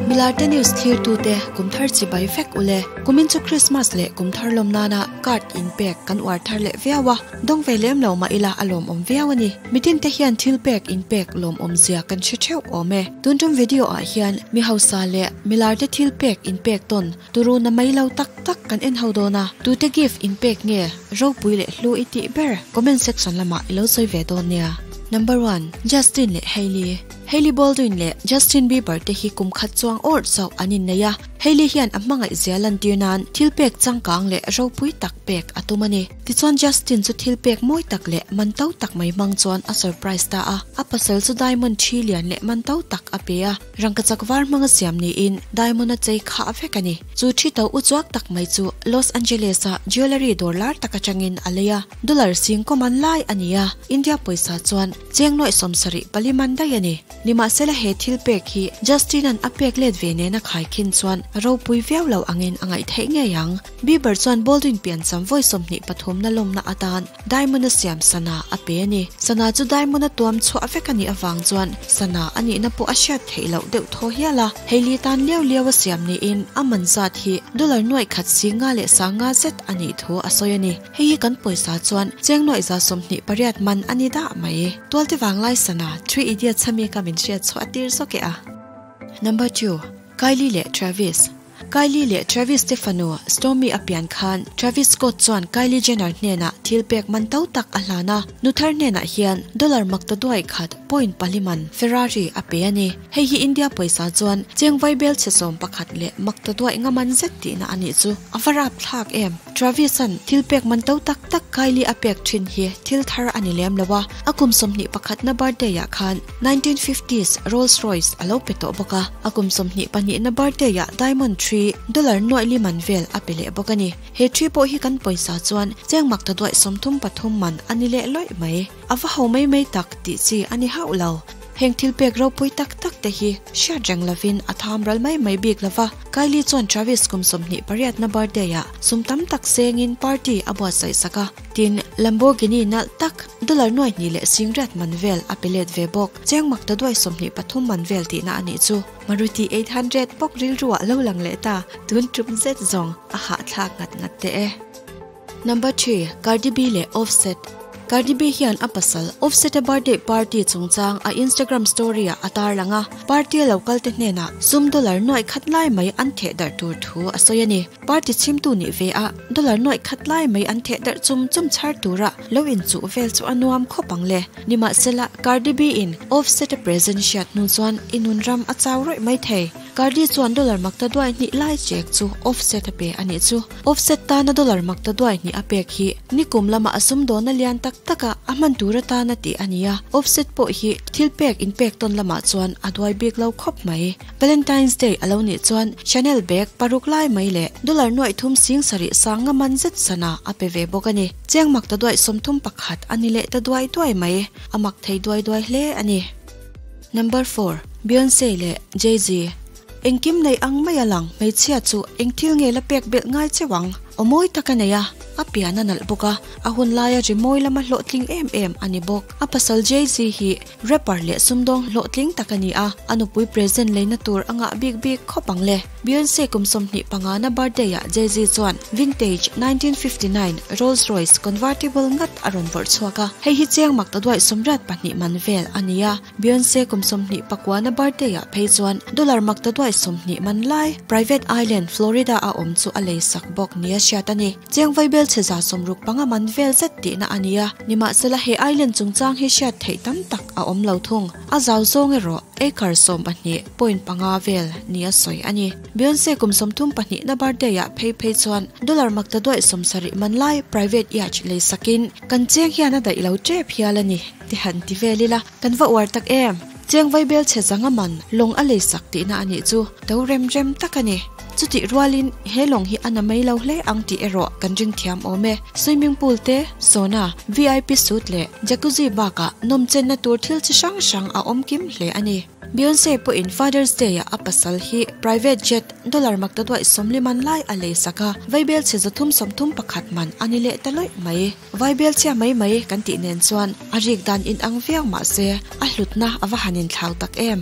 Milarte News thlirtute kum thar chibai vek ule. Kumin chu Christmas leh kum thar lawm nana card inpek kan uar thar leh viau a, dawng ve lem lo mah ila a lawmawm viau a ni. Mitin te hian thil pek inpek lawmawm zia kan hre theuh awm e. Tun tum video ah hian mi hausa leh milarte thil pek inpek tawn turu na mai lo tak tak kan en ho dawn a, tute gift inpek nge ropui leh hlu i tih ber comment section lamah i lo sawi ve dawn nia. Number one, Justin leh Hailey. Hailey Baldwin leh Justin Bieber te hi kum khat chuang awrh chauh an innei a, Hailey hian a hmangaih zia lantir nan thil pek changkang leh ropui tak pek a tum a ni. Tichuan Justin chu thil pek mawi tak leh man to tak mai hmang chuan a surprise ta a, a pasal chu diamond thi lian leh man to tak a pe a, rangkachak var hmanga siam niin diamond a chei khah vek a ni. Chu thi to uchuak tak mai chu Los Angeles-a jewellery dawr lar tak atangin a lei a, dollar sing kaw man lai a ni a, India pawisa chuan Cheng nuaih 74 man daih a ni. Nimahsela he thil pek hi Justin-a'n a pek let ve nena khaikhin chuan a ropui viau lo angin a ngaih theih ngei ang. Bieber chuan Baldwin piancham vawi 23 na lawmna atan Diamond-a siam sana a pe a ni. Sana chu Diamond-a tuam chhuah vek a nih avang chuan sana a nihna pawh a hriat theih loh deuh thaw hial a. Hailey tan liau liau a siam niin a man zat hi dollar nuaih khat singa leh sanga zet a nih thu a sawi a ni. Hei hi kan pawisa chuan cheng nuaih 28 man a ni dah mai. Tualte vanglai sana Three Idiots ami ka min hriat chhuah tir zawk e a. Number two, Kylie leh Travis. Kylie leh Travis te fanu Stormi a pian khan Travis Scott chuan Kylie Jenner hnenah thil pek man to tak a hlan a. Nu thar hnenah hian dollar mak ta duai khat point pali man Ferrari a pe a ni. Hei hi India pawisa chuan cheng vaibel chhe 11 leh mak ta duai nga man zet tihna a nih chu. A va rap thlak em? Travis-a'n thil pek man to tak tak Kylie a pek thin hi thil thar a ni lem lo a, a kum 21 na birthday ah khan 1950s Rolls Royce a lo pe tawh bawk a, a kum 22 na birthday ah Diamond Tree dollar nuaih li man vel a pe leh bawk a ni. He tree pawh hi kan pawisa chuan cheng mak ta duaih 33 man a ni leh lawih mai. A va ho mai mai tak tih chi a ni hauh lo. Heng thil pek ropui tak tak te hi hriat reng lovin a tham ral mai mai bik lova. Kylie chuan Travis kum 28 na birthday ah sum tam tak sengin party a buatsaih sak a. Tin, Lamborghini nalh tak dollar nuai hnih leh singriat man vel a pe let ve bawk. Cheng mak ta duai 23 man vel tihna a nih chu. Maruti 800 bawk rilru ah lo lang leh ta. Tun tum zet zawng a hahthlak ngat ngat teh e. Number 3, Cardi B leh Offset. Cardi B hian a pasal Offset-a birthday party chungchang a Instagram story-ah a tarlang a, party a lo kalte hnenah sum dollar nuaih khat lai mai an theh darh tur thu a sawi a ni. Party chhimtu nih ve a, dollar nuaih khat lai mai an theh darh chum chum chhar tura lo inchuh vel chu a nuam khawp ang le. Nimahsela, Cardi B-in Offset-a present hriat hnu chuan i nun ram a chau rawih mai thei. Cardi chuan dollar makta duai hnih lai chek chu Offset a pe a nih chu. Offset tana dollar makta duai hnih a pek hi nikum lama a sumdawna lian tak taka a hman tur atana tih a ni a, Offset pawh hi thil pek inpek tawn lamah chuan a duai bik lo khawp mai. Valentine's Day a lo nih chuan Chanel bag paruk lai mai leh dollar nuaih thum sing sarih sang nga man zet sana a pe ve bawk a ni. Cheng makta duaih 31 a ni leh ta duai duai mai. A mak thei duai duai hle a ni. Number 4, Beyonce leh Jay-Z. Engkim nei ang mai a lang, hmeichhia chu eng thil nge la pek belh ngai cheu ang? Aw mawi tak a nei a, a pian a nalh bawk a, a hun laia ri mawi lama hlawhtling em em a ni bawk. A pasal Jay-Z hi rapper leh sumdawng hlawhtling tak a ni a, a nupui present leina tur a ngah bik bik khawp ang le. Beyonce kum 25 na birthday ah Jay-Z chuan vintage 1959 Rolls Royce convertible ngat a rawn vawrh chhuak a, hei hi cheng mak ta duaih 82 man vel a ni a. Beyonce kum 29 na birthday ah phei chuan dollar mak ta duaih 20 man lai private island Florida a awm chu a lei sak bawk nia hriat a ni. Cheng vaibel chhe 65 man vel zet tihna a ni a, nimahsela he island chungchang hi hriat theih tam tak a awm lo thung. A zau zawng erawh acre 12.5 vel nia sawi a ni. Beyonce kum 32 na birthday ah phei phei chuan dollar mak ta duaih 70 man lai private yacht lei sakin kan cheng hian a daih lo tep hial a ni ti han ti vel ila kan va uar tak em. Cheng vaibel chhe zanga man lawng a lei sak tihna a nih chu to rem rem tak a ni. Chuti rualin he lawng hi a na mai lo hle ang tih erawh kan ring thiam awm e. Swimming pool te, sauna, VIP suite leh jacuzzi bakah nawmchenna tur thil chi hrang hrang a awm kim hle a ni. Beyonce pawhin Father's Day ah a pasal hi private jet dollar mak ta duaih 40 man lai a lei sak a, vaibel chhe 331 man a ni leh ta lawih mai. Vaibel chhia mai mai kan tih nen chuan a rik dan inang viau mahse a hlutna a va han inthlau tak em.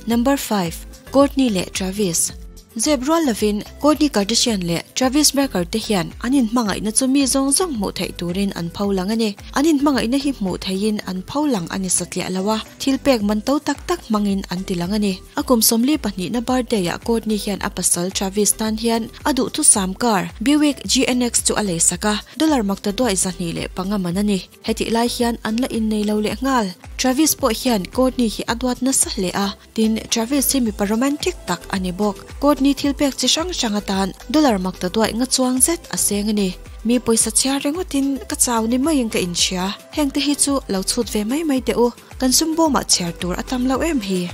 Number 5. Kourtney leh Travis. Zep rual lovin Kourtney Kardashian leh Travis Barker te hian an inhmangaihna chu mi zawng zawng hmuh theih turin an pho lang a ni. An inhmangaihna hi hmuh theihin an pho lang a ni satliah lo a, thil pek man to tak tak hmangin an ti lang a ni. A kum 42 na birthday ah Kourtney hian a pasal Travis tan hian a duhthusam car Buick GNX chu a lei sak a, dollar maktaduai 205 man a ni. Hetih lai hian an la innei lo leh nghal. Travis pawh hian Kourtney hi a duat nasa hle a, tin Travis hi mipa romantic tak a ni bawk. Kourtney thil pek chi hrang hrang atan dollar mak ta duaih nga chuang zet a seng a ni. Mi pawisa chhiar ringawtin ka chau ni maiin ka inhria. Heng te hi chu lo chhut ve mai mai teh u, kan sum bawmah chhiar tur a tam lo em hi.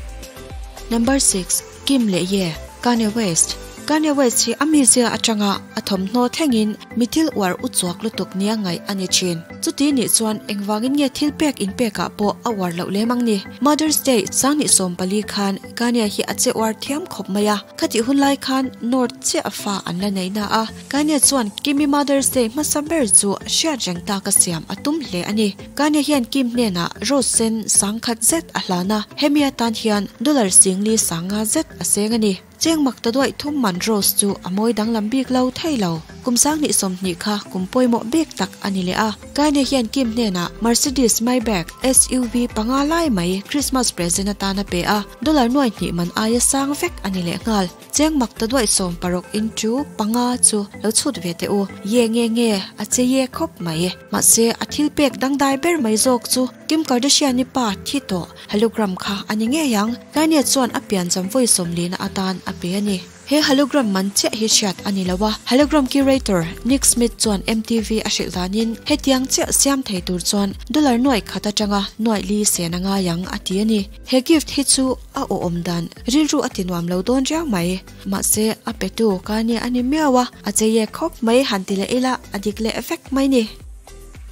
Number 6, Kim leh Ye, Kanye West. Kanye West hi a mizia atanga a thawmhnaw thlengin mi thil uar u chuak lutuk nia ngaih a ni thin. Chuti nih chuan engvangin nge thil pek inpekah pawh a uar loh lem ang ni? Mother's Day 2014 khan Kanye hi a che uar thiam khawp mai a, khatih hun lai khan North chiah a fa an la nei na a. Kanye chuan Kimi Mother's Day hmasa ber chu hriat reng taka siam a tum hle a ni. Kanye hian Kim hnenah rose sen sangkhat zet a hlan a, hemi atan hian dollar singli sanga zet a seng a ni. Cheng mak ta duaih thum man rose chu a mawi danglam bik lo thei lo. Kum 2020 kha kum pawimawh bik tak a ni leh a. Kanye hian Kim hnenah Mercedes Maybach SUV panga lai mai Christmas present atan a pe a, dollar nuai hnih man aia sang vek a ni leh nghal. Cheng mak ta duaih 16 inchu panga chu lo chhut ve teh u. Ye nge nge a che ye khawp mai. Mahse a thil pek dangdai ber mai zawk chu Kim Kardashian-i pa thi tawh hologram kha a ni ngei ang. Kanye chuan a piancham vawi 40 na atan a pe a ni. He hologram man chiah hi hriat a ni lo a. Hologram curator Nick Smith chuan MTV a hrilh danin hetiang chiah siam thei tur chuan dollar nuai khat atanga nuai li sen a ngai ang a ti a ni. He gift hi chu a awm dan rilru a ti nuam lo dawn riau mai. Mahse a petu Kanye a ni miau a, a che ye khawp mai han ti leh ila a dik leh vek mai ni.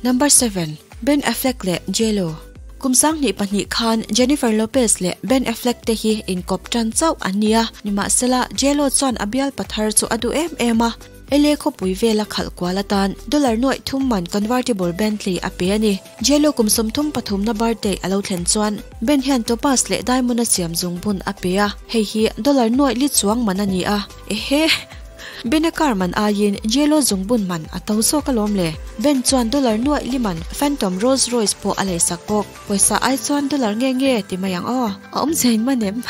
Number 7, Ben Affleck leh J-Lo. Kum 2002 khan Jennifer Lopez leh Ben Affleck te hi inkawp tan chauh an ni a, nimahsela J-Lo chuan a bial pathar chu a duh em em a. LA khawpui vela khalh kual atan dollar nuaih thum man convertible Bentley a pe a ni. J-Lo kum 33 na birthday a lo thlen chuan Ben hian topaz leh diamond a siam zungbun a pe a, hei hi dollar nuaih li chuang man a ni a. Ehe! Ben a car man aiin J-Lo zungbun man a to zawk alawm le. Ben chuan dollar nuaih li man Phantom Rolls Royce pawh a lei sak bawk. Pawisa ai chuan dollar nge nge ti mai ang aw. A awm zain man em?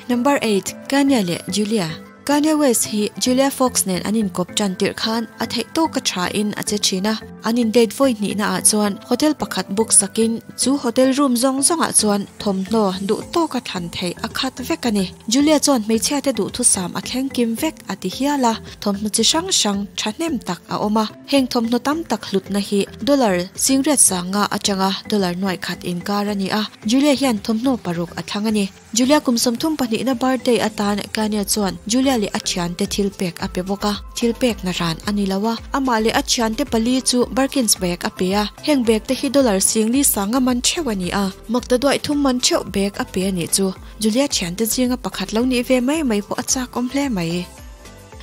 Number 8, Kanye leh Julia. Kanye West hi Julia Fox nen an inkawp tan tirh khan a theih tawk a tha in a che thin a. An in date vawi hnih na ah chuan hotel pakhat book sakin chu hotel room zawng zawng ah chuan thawmhnaw duh tawk a thlan theih a khat vek a ni. Julia chuan hmeichhia te duhthusam a thleng kim vek a ti hial a, thawmhnaw chi hrang hrang thahnem tak a awm a. Heng thawmhnaw tam tak hlutna hi dollar singriat sanga atanga dollar nuai khat inkar a ni a. Julia hian thawmhnaw paruk a thlang a ni. Julia kum 32 na birthday atan Kanye chuan Julia leh a thiante thil pek a pe bawk a. Thil pek na ran a ni lo a, amah leh a thiante pali chu Birkins bag a pe a. Heng bag te hi dollar singli sanga man theuh a ni a, makta duaih thum man theuh bag a pe a nih chu. Julia thiante zinga pakhat lo nih ve mai mai pawh a chak awm hle mai.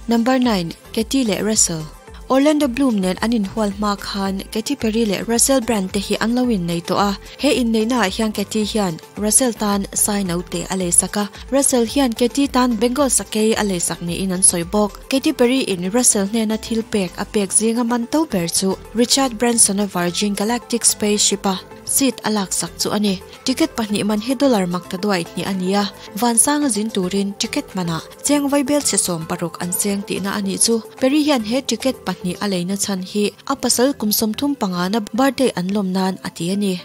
Number 9, Katy leh Russell. Orlando Bloom nen an inhual hma khan Katy Perry leh Russell Brand te hi an lo innei tawh a. He inneihna ah hian Katy hian Russell tan sai naute a lei sak a. Russell hian Katy tan Bengal sakei a lei sak niin an sawi bawk. Katy Perry in Russell hnena thil pek a pek zinga man to ber chu Richard Branson a Virgin Galactic spaceship a seat a lak sak chu a ni. Ticket pahnih man hi dollar mak ta duaih hnih a ni a, vansanga zin turin ticket manah cheng vaibel chhe 60 an cheng tihna a nih chu. Perry hian he ticket pahnih a leina chhan hi a pasal kum 35 na birthday an lawm nan a ti a ni.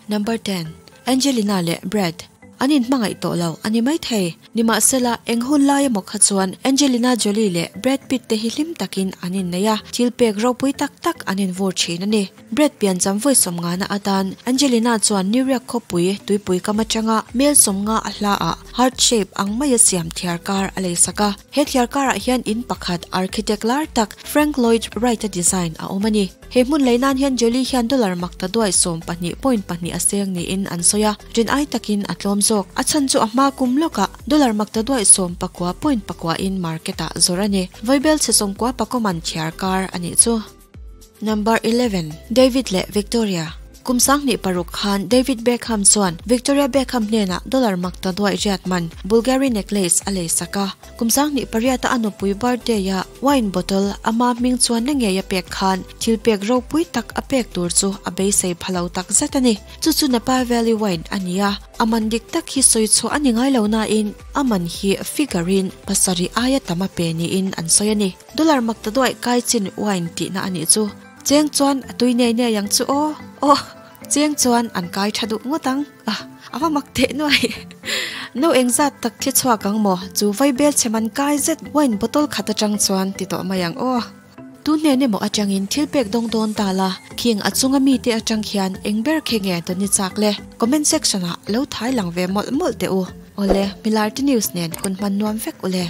Number 10, Angelina leh Brad. An inhmangaih tawh lo a ni mai thei. Nimahsela eng hun lai emaw kha chuan Angelina Jolie leh Brad Pitt te hi hlim takin an innei a, thil pek ropui tak tak an invur thin a ni. Brad pian cham vawi 50 na atan Angelina chuan New York khawpui tuipui kam atanga mel 50 a hla ah heart shape ang mai a siam thiar kar a lei sak a. He thiar karah hian in pakhat architect lar tak Frank Lloyd Wright a design a awm a ni. He hmun lei nan hian Jolie hian dollar mak ta duai 12.2 a seng niin an sawi a, rin ai takin a tlawm zawk. A chhan chu a hma kum lawkah dollar mak ta duai 19.9 in market ah zawrh a ni. Vaibel chhe 94 man thiar kar a nih chu. Number 11, David leh Victoria. Kum 2006 khan David Beckham chuan Victoria Beckham hnenah dollar maktaduaih riat man Bulgari necklace a lei sak a. Kum 2008 a a nupui birthday a wine bottle ama hming chuan na ngei a pek khan thil pek ropui tak a pek tur chu a beisei pha lo tak zet a ni. Chu chu Napa Valley wine a ni a, a man dik tak hi sawi chhuah a ni ngai lo nain a man hi figure in pasarih aia tam a pe niin an sawi a ni. Dollar maktaduaih kai chin wine tihna a nih chu. Cheng chuan a tui nei nei ang chu aw. Aw. Cheng chuan an kai tha duh ngawt ang. A, a va mak teh nuai. No engzat tak thli chhuak ang maw? Chu vaibel chhe man kai zet wine bottle khat atang chuan ti tawh mai ang aw. Tun hnen emaw atangin thil pek dawng dawn ta la, khing a chunga mite atang khian eng ber khe nge Tony chak le? Comment section ah lo thai lang ve mawlh mawlh teh u. Awle, Milarti News nen hun hman nuam vek u le.